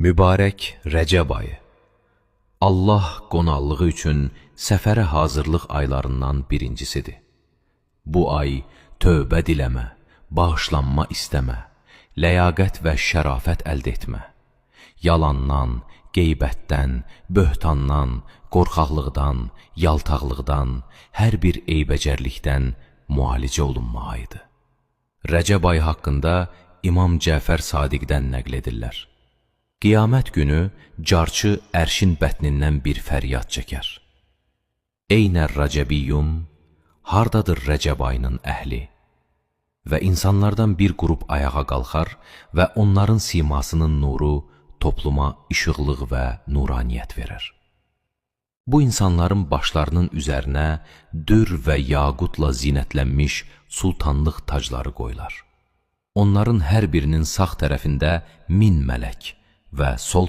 Mübarək Rəcəb ayı Allah qonaqlığı üçün səfərə hazırlıq aylarından birincisidir. Bu ay tövbə diləmə, bağışlanma istəmə, ləyaqət və şərafət əldə etmə, yalandan, qeybətdən, böhtandan, qorxaqlıqdan, yaltaqlıqdan, hər bir eybəcərlikdən müalicə olunma ayıdır. Rəcəb ayı haqqında İmam Cəfər Sadiqdən nəql edirlər. Qiyamət günü carçı ərşin bətnindən bir fəryad çəkər. Eynər Rəcəbiyyun, hardadır Rəcəb ayının əhli? Və insanlardan bir qrup ayağa qalxar və onların simasının nuru topluma işıqlıq və nuraniyyət verər. Bu insanların başlarının üzərinə dür və yaqutla zinətlənmiş sultanlıq tacları qoyular. Onların hər birinin sağ tərəfində 1000 mələk və sol